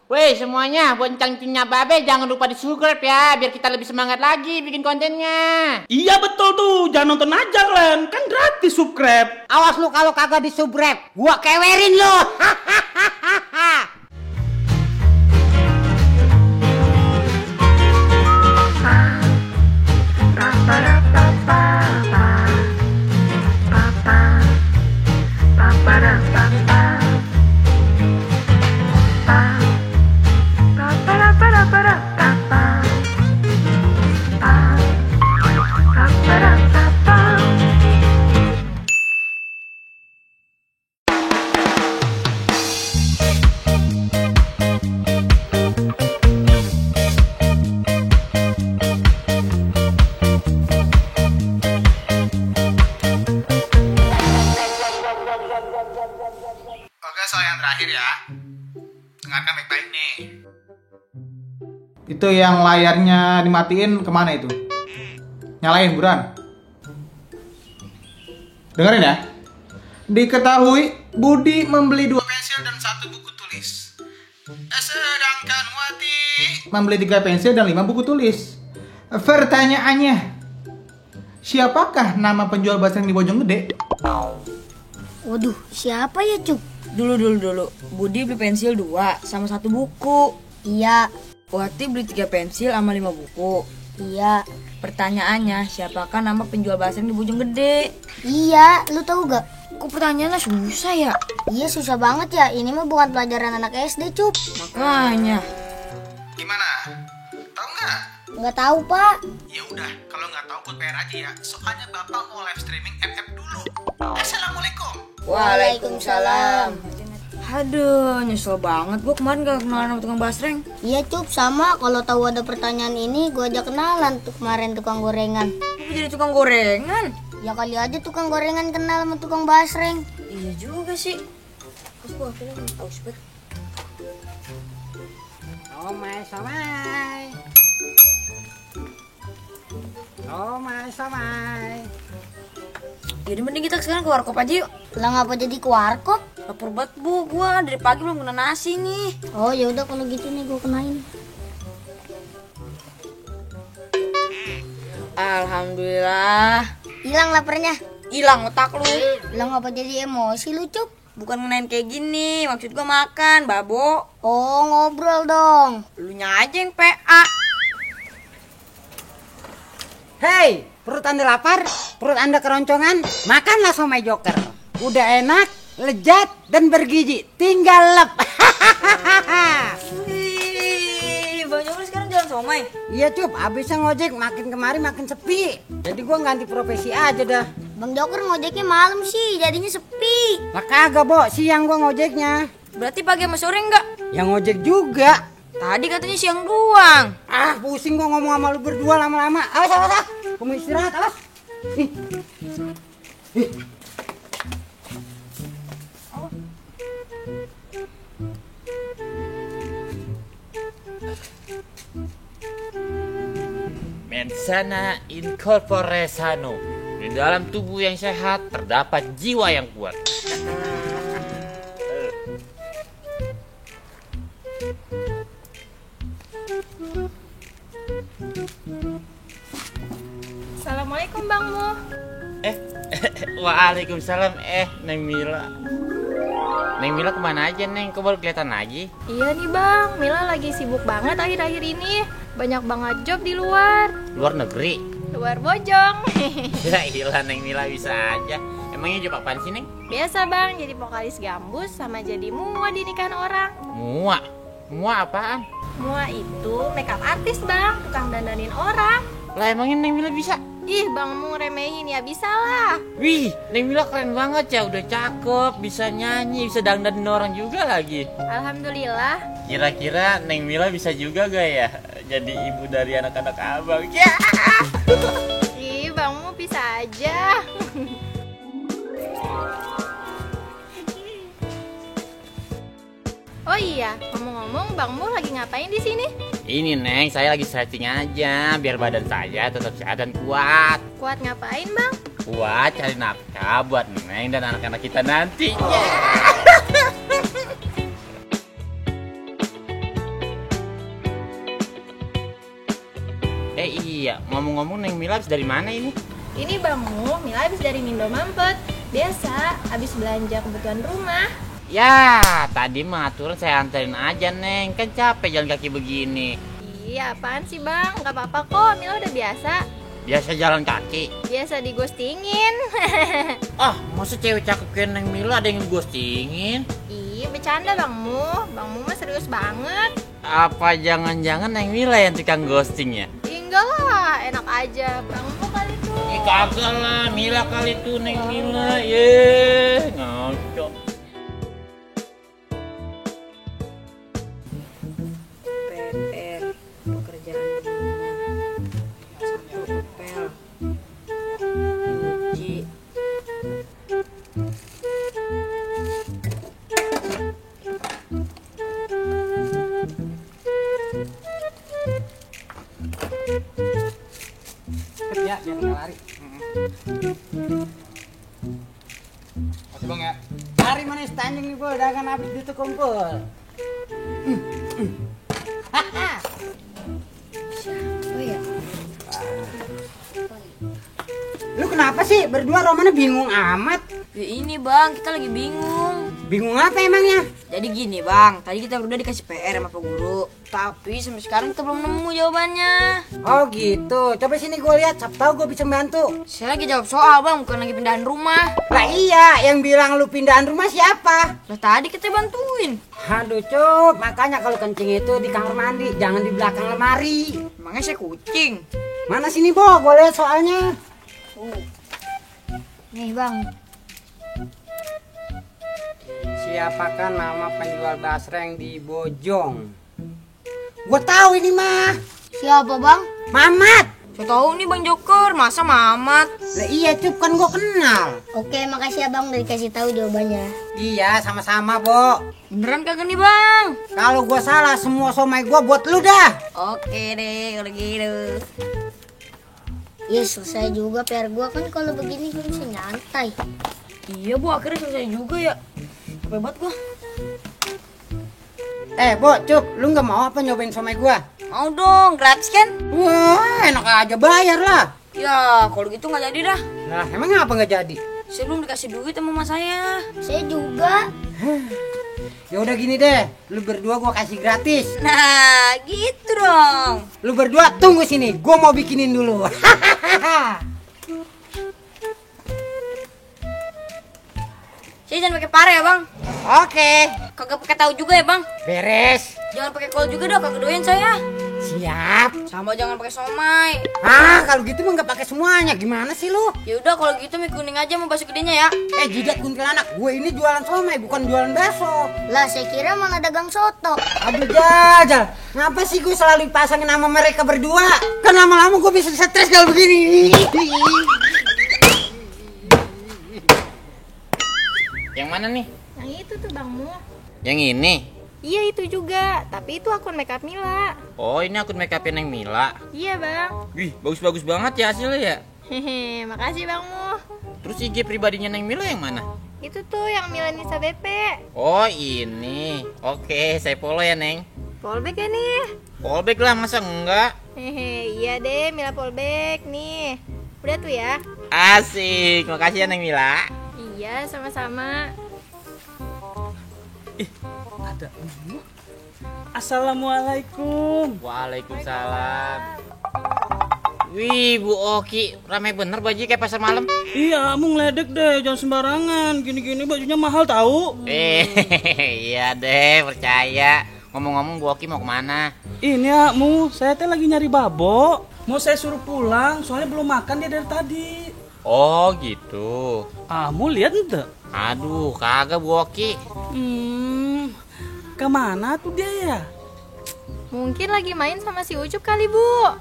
Weh semuanya, boncang-cingnya babe jangan lupa di-subscribe ya, biar kita lebih semangat lagi bikin kontennya. Iya betul tuh, jangan nonton aja kalian, kan gratis subscribe. Awas lu kalau kagak di-subscribe, gua kewerin lu. Oke, soal yang terakhir ya. Dengarkan baik-baik nih. Itu yang layarnya dimatiin kemana itu? Nyalain, buruan. Dengerin ya. Diketahui Budi membeli 2 Pensil dan 1 buku tulis. Sedangkan Wati membeli 3 pensil dan 5 buku tulis. Pertanyaannya, siapakah nama penjual basreng di Bojonggede? Waduh, siapa ya, Cuk? Dulu. Budi beli pensil 2 sama 1 buku. Iya, Wati beli 3 pensil sama 5 buku. iya, Pertanyaannya, siapakah nama penjual basreng di Bojonggede? iya. Lu tahu gak? Kok pertanyaannya susah ya? Iya, susah banget ya. Ini mah bukan pelajaran anak SD, Cuk. Makanya. gimana? Tahu nggak? Nggak tahu, Pak. Ya udah, kalau nggak tahu buat PR aja ya. Soalnya Bapak mau live streaming FF dulu. Assalamualaikum. Waalaikumsalam. Aduh, nyesel banget. Gue kemarin gak kenalan sama tukang basreng. Iya, Cuk. Sama. Kalau tahu ada pertanyaan ini, gua aja kenalan tuh kemarin tukang gorengan. Gue jadi tukang gorengan. Ya kali aja tukang gorengan kenal sama tukang basreng. Iya juga sih. Terus gue akhirnya tahu sebet. Somai. Jadi mending kita sekarang ke warkop aja yuk. Lah ngapa jadi ke warkop? Lapar banget bu, gue dari pagi belum kena nasi nih. Oh, ya udah kalau gitu nih gua kenain. Alhamdulillah. Hilang laparnya. Hilang otak lu. Lah ngapa jadi emosi lu, Cuk? Bukan ngenain kayak gini, maksud gue makan, babo. Oh, ngobrol dong. Lu nya aja yang PA. Hei, perut Anda lapar? Perut Anda keroncongan? Makanlah somai joker. Udah enak, lezat, dan bergizi. Tinggal lep. Wih, Bang Jokri sekarang jalan somai. Iya Cup, abisnya ngojek makin kemari makin sepi. Jadi gua ganti profesi aja dah. Bang Joker ngojeknya malam sih, jadinya sepi. Lah kagak, Bo, siang gua ngojeknya. Berarti pagi sama sore enggak? Yang ngojek juga. Tadi katanya siang doang. Ah, pusing gua ngomong sama lu berdua lama-lama. Awas. Gua mau istirahat, awas. Ih. Mensana incorpore sano. Di dalam tubuh yang sehat terdapat jiwa yang kuat. Assalamualaikum Bang Mu. Waalaikumsalam. Neng Mila. Neng Mila kemana aja Neng? Kok baru kelihatan lagi? Iya nih Bang, Mila lagi sibuk banget akhir-akhir ini. Banyak banget job di luar. Luar negeri. Luar Bojong. Ya iyalah Neng Mila bisa aja. Emangnya job apaan sih Neng? Biasa Bang, jadi vokalis gambus sama jadi mua di nikahan orang. Mua. Mua apaan? Mua itu makeup artis Bang, tukang dandanin orang. Lah emangnya Neng Mila bisa? Ih Bang Mu remehin ya, bisa lah. Wih, Neng Mila keren banget ya. Udah cakep, bisa nyanyi, bisa dandanin orang juga lagi. Alhamdulillah. Kira-kira Neng Mila bisa juga gak ya jadi ibu dari anak-anak abang? Ya. Ih Bang Mu bisa aja. Oh iya, ngomong-ngomong Bang Mu lagi ngapain di sini? Ini Neng, saya lagi stretching aja biar badan saya tetap sehat dan kuat. Kuat ngapain Bang? Kuat cari nafkah buat Neng dan anak-anak kita nanti. Iya, ngomong-ngomong Neng Mila habis dari mana ini? Ini Bangmu, Mila habis dari Mindo Mampet. Biasa, habis belanja kebutuhan rumah. Ya, tadi mah aturan saya anterin aja Neng, kan capek jalan kaki begini. Iya, apaan sih Bang? Gak apa-apa kok, Mila udah biasa. Biasa jalan kaki. Biasa digostingin. Masa cewek cakep kayak Neng Mila ada yang ghostingin? Ih, bercanda Bangmu. Bangmu mah serius banget. Apa jangan-jangan Neng Mila yang tukang ghosting ya? Enggak lah, enak aja. Bangmu kali tuh. Kagak lah, Mila kali tuh Neng Mila. Ye, ngaco. PR, pekerjaan rumah. Satu pel. Cuci. Ya, biar nggak lari. Makasih Bang ya. Lari mana standing nih, Bol. Dagangan habis itu kumpul. Oh ya. Lu kenapa sih? Berdua Romana bingung amat. Ya ini bang, kita lagi bingung. Bingung apa emangnya? Jadi gini bang, tadi kita berdua dikasih PR sama Pak Guru. Tapi sampai sekarang kita belum nemu jawabannya. Oh gitu. Coba sini gue lihat. Siapa tahu gue bisa bantu. Saya lagi jawab soal bang, bukan lagi pindahan rumah. Lah iya, yang bilang lu pindahan rumah siapa? Lah tadi kita bantuin. Aduh Cup, makanya kalau kencing itu di kamar mandi, jangan di belakang lemari. Emangnya saya kucing. Mana sini Bo, gue lihat soalnya. Nih bang. Siapakah nama penjual basreng di Bojong? Gue tahu ini mah. Siapa bang? Mamat. Saya tahu nih bang Joker, masa Mamat? Lah iya Cup, kan gue kenal. Oke, makasih ya bang udah dikasih tahu jawabannya. Iya, sama-sama Bo. Beneran kagak nih bang? Kalau gue salah, semua somai gue buat lu dah. Oke deh kalau gitu. Ya selesai juga PR gua, kan kalau begini gue bisa nyantai. Iya bu, akhirnya selesai juga ya. Capek banget gua. Bo, Cup, lu nggak mau apa nyobain somai gue? Mau dong, gratis kan? Wah, enak aja, bayar lah. Ya kalau gitu nggak jadi dah. Lah, emang apa nggak jadi? Saya belum dikasih duit sama mas saya. Saya juga. Ya udah gini deh, lu berdua gua kasih gratis. Nah gitu dong. Lu berdua tunggu sini, gua mau bikinin dulu. Saya jangan pakai pare ya bang. Oke, Kagak pakai tahu juga ya bang. beres. Jangan pakai kol juga dah, kagak doyan saya. Siap. Sama jangan pakai somai. Kalau gitu mah nggak pakai semuanya. Gimana sih lu? Ya udah kalau gitu mie kuning aja mau bakso gedenya ya. Jidat kuntilanak, gue ini jualan somai bukan jualan bakso. Lah saya kira malah dagang soto. Aduh jajal, ngapa sih gue selalu pasangin nama mereka berdua? Kan lama-lama gue bisa stres kalau begini. Yang mana nih? Yang itu tuh Bangmu. Yang ini? Iya itu juga, tapi itu akun makeup Mila. Oh, ini akun makeupnya Neng Mila. Iya Bang. Wih, bagus-bagus banget ya hasilnya ya. Hehe, makasih Bangmu. Terus IG pribadinya Neng Mila yang mana? Itu tuh yang Mila Nisa BP. Oh, ini. Oke, saya follow ya, Neng. Fallback ya nih. Fallback lah, masa enggak? Hehe, iya deh Mila fallback nih. Udah tuh ya. Asik, makasih ya Neng Mila. Iya, sama-sama. Assalamualaikum. Waalaikumsalam. Wih, Bu Oki, ramai bener baju kayak pasar malam. Iya, kamu ngeledek deh, jangan sembarangan. Gini-gini bajunya mahal tahu. Iya deh, percaya. Ngomong-ngomong, Bu Oki mau kemana? Ini kamu, saya teh lagi nyari babo. Mau saya suruh pulang, soalnya belum makan dia dari tadi. Oh gitu. Kamu lihat ente? Aduh, kagak Bu Oki. Kemana tuh dia ya? Mungkin lagi main sama si Ucup kali, Bu.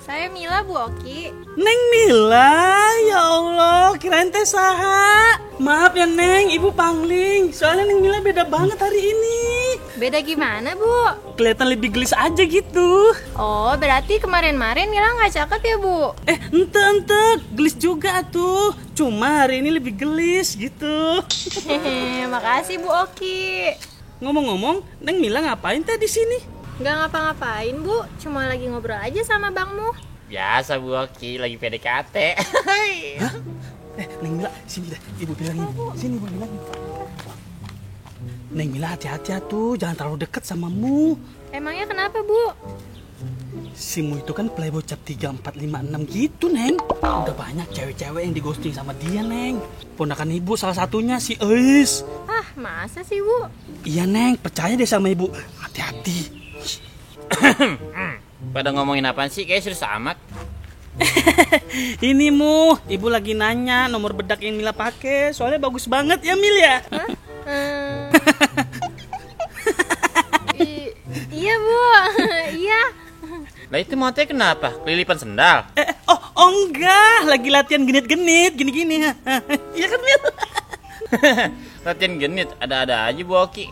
Saya Mila, Bu Oki. Neng Mila, ya Allah, kirain teh saha. Maaf ya Neng, Ibu pangling. Soalnya Neng Mila beda banget hari ini. Beda gimana, Bu? Kelihatan lebih gelis aja gitu. Oh, berarti kemarin-kemarin Mila nggak cakep ya, Bu? Ente, gelis juga tuh. Cuma hari ini lebih gelis gitu. Hehe, makasih Bu Oki. Ngomong-ngomong, Neng Mila ngapain teh di sini? Nggak ngapa-ngapain, Bu. Cuma lagi ngobrol aja sama bangmu. Biasa Bu Oki, lagi PDKT. Hah? Neng Mila, sini dah. Ibu bilangin. Sini ibu bilangin. Neng Mila, hati-hati tuh, jangan terlalu dekat sama Mu. Emangnya kenapa, Bu? Si Mu itu kan playboy cap 3, 4, 5, 6 gitu, Neng. Udah banyak cewek-cewek yang di-ghosting sama dia, Neng. Ponakan ibu salah satunya si Eis. Ah, masa sih, Bu? Iya, Neng, percaya deh sama ibu. Hati-hati. Pada ngomongin apaan sih? Kayaknya serius amat. Ini Mu, ibu lagi nanya nomor bedak yang Mila pakai. Soalnya bagus banget ya, Mil ya. Hah? Iya, Bu. Iya. Lah itu motornya kenapa? Kelilipan sendal? Oh enggak, lagi latihan genit-genit, gini-gini. Iya kan, Mil? Latihan genit, ada-ada aja Bu Oki.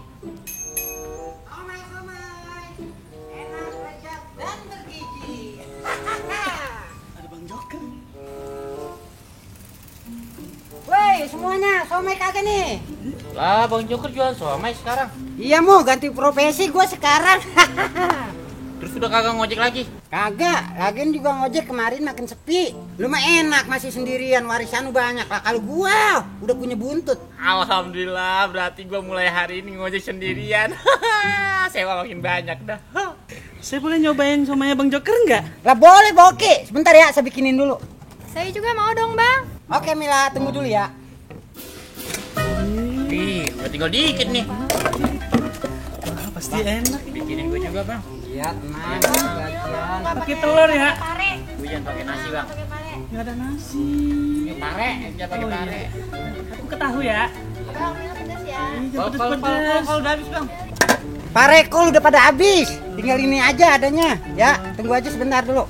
Ada Bang Joker. Woi, semuanya, somai kagak nih? Lah Bang Joker jual somai sekarang. Iya, Mu, ganti profesi gue sekarang. Terus udah kagak ngojek lagi? Kagak, lagian juga ngojek kemarin makin sepi. Lu mah enak masih sendirian, warisan lu banyak lah. Kalau gua udah punya buntut. Alhamdulillah, berarti gua mulai hari ini ngojek sendirian. Sewa makin banyak dah. Saya boleh nyobain somanya Bang Joker nggak? Lah boleh, Boki. Sebentar ya, saya bikinin dulu. Saya juga mau dong, Bang. Oke, Mila, tunggu dulu ya. Ih, udah tinggal dikit nih. Wah, pasti enak. Bikinin gua juga Bang. Iya, tenang. Bagian. Pakai telur ya? Gua jangan pakai nasi Bang. Nggak ada nasi. Ini pare, jangan pakai pare. Aku ketahu ya. Bang, Mila pedas ya. Kalau udah habis Bang. Parekol udah pada habis. Tinggal ini aja adanya. Ya, tunggu aja sebentar dulu.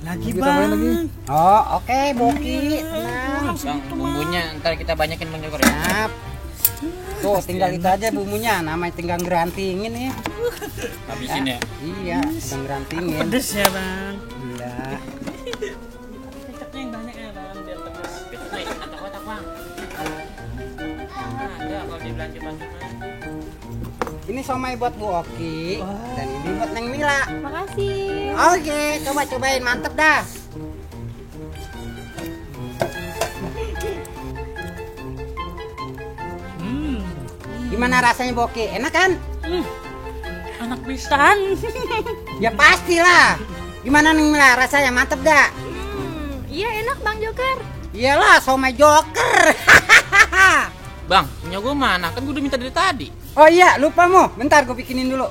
Lagi Kita boleh Bang. lagi? Oh, oke, Boki. Tenang. Bang, bumbunya ntar kita banyakin Bang Joker ya. Siap. Tuh, tinggal itu aja bumbunya. Namanya tinggal gerantingin ya. Habisin ya. Iya, tinggal gerantingin. Pedes ya Bang. Iya. Kecapnya yang banyak ya Bang, biar pedes. Itu mah isi kotak-kotak Bang. Ada kalau di belanja masuk. Ini somai buat Bu Oki dan ini buat Neng Mila. Makasih. Oke, cobain mantep dah. Gimana rasanya Bu Oki? Enak kan? Anak pisan. Ya pastilah. Gimana Neng Mila rasanya? Mantep dah. Iya, enak, Bang Joker. Iyalah, somai Joker. Bang, punya gua mana? Kan gua udah minta dari tadi. Oh iya, lupa Mu. Bentar gue bikinin dulu.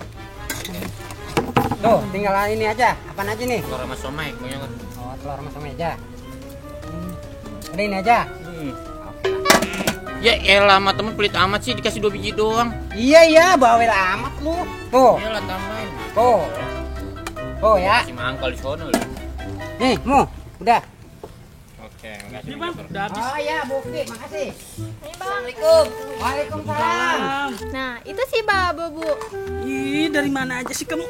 Tuh, tinggal ini aja. Apaan aja nih? Telur sama somai, punya gua. Oh, telur sama somai aja. Udah ini aja. Ya elah, sama temen pelit amat sih dikasih 2 biji doang. Iya, bawel amat lu. Tuh, Elah tambahin. tuh. Tuh ya. Si mangkal di sono lu. Nih, Mu. Udah. Oke, makasih. Ini Bang, udah habis. Oh iya, Bukti. Makasih. Ini, Bang. Waalaikumsalam. Nah, itu si Babo, Bu. Ih, dari mana aja sih kamu?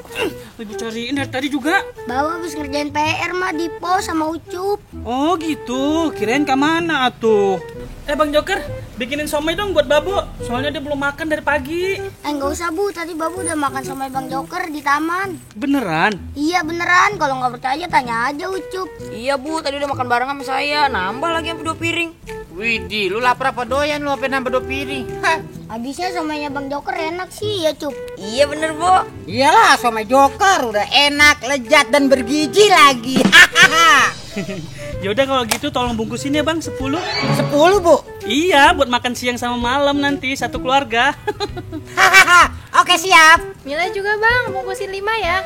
Ibu cariin dari tadi juga. Bawa habis ngerjain PR mah di pos sama Ucup. Oh gitu, kirain ke mana atuh? Bang Joker, bikinin somai dong buat Babu. Soalnya dia belum makan dari pagi. Nggak usah Bu, tadi Babu udah makan somai Bang Joker di taman. Beneran? Iya beneran, kalau nggak percaya tanya aja Ucup. Iya Bu, tadi udah makan bareng sama saya. Nambah lagi sampai 2 piring. Widih, lu lapar apa doyan lu apa nambah 2 piring? Hah. Habisnya somainya Bang Joker enak sih ya Cup. Iya bener Bu. Iyalah, somai Joker udah enak, lezat dan bergizi lagi. Yaudah kalau gitu tolong bungkusin ya Bang, 10. 10, Bu. Iya, buat makan siang sama malam nanti satu keluarga. Oke, siap. Mila juga, Bang. Bungkusin 5 ya.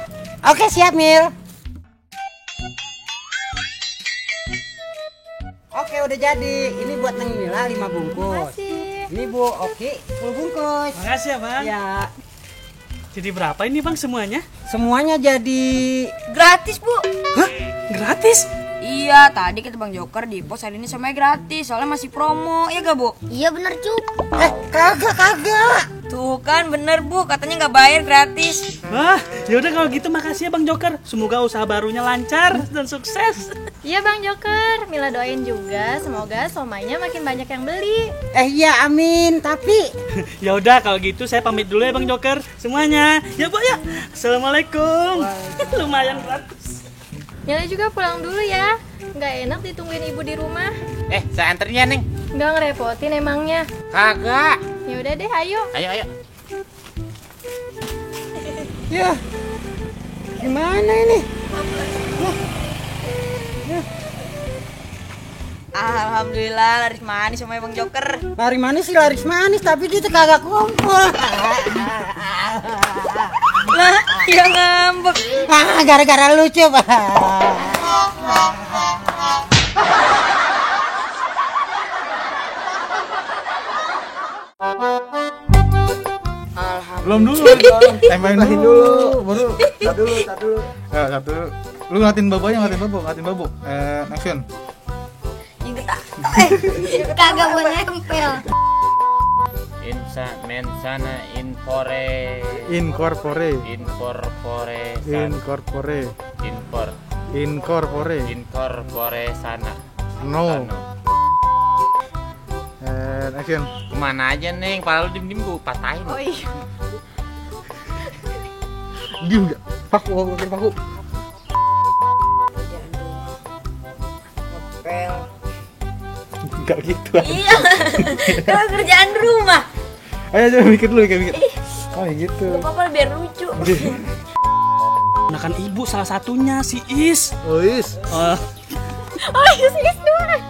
Oke, siap, Mil. Oke, udah jadi. Ini buat Neng Mila 5 bungkus. Makasih. Ini Bu Oki 10 bungkus. Makasih ya Bang. Ya, Jadi berapa ini Bang semuanya? semuanya jadi Gratis Bu. Hah? Gratis? Iya, tadi kata Bang Joker di pos hari ini semuanya gratis. Soalnya masih promo, ya gak Bu? Iya bener Cup. kagak. Tuh kan bener Bu, katanya nggak bayar gratis. Wah, yaudah kalau gitu makasih ya Bang Joker. Semoga usaha barunya lancar dan sukses. Iya Bang Joker, Mila doain juga semoga somainya makin banyak yang beli. Iya amin, tapi Ya udah kalau gitu saya pamit dulu ya Bang Joker semuanya. Ya Bu ya. Assalamualaikum. Lumayan gratis. Mila juga pulang dulu ya. Nggak enak ditungguin ibu di rumah. Saya anterin ya, Neng. Nggak ngerepotin emangnya. Kagak. Ya udah deh, ayo. Ayo. ya gimana ini? Alhamdulillah laris manis sama Bang Joker. Laris manis tapi kita kagak kumpul. Lah, ya ngambek. Gara-gara lucu, Pak. Belum dulu. Tembakin dulu. Baru. Satu. Satu. Lu ngeliatin babanya, ngeliatin babu. Action. Ingat ah. Kagak boleh nempel. Mensana incorpore sana. No. Action. Kemana aja, Neng? Padahal lu dim-dim gue patahin. Oh iya. Diem gak? Paku. Ngepel. Enggak gitu. Iya. Kalau kerjaan rumah. Ayo coba mikir dulu, mikir. Oh gitu. Gak apa-apa biar lucu. Ponakan ibu salah satunya si Is. Oh is. Oh iya, sih doang.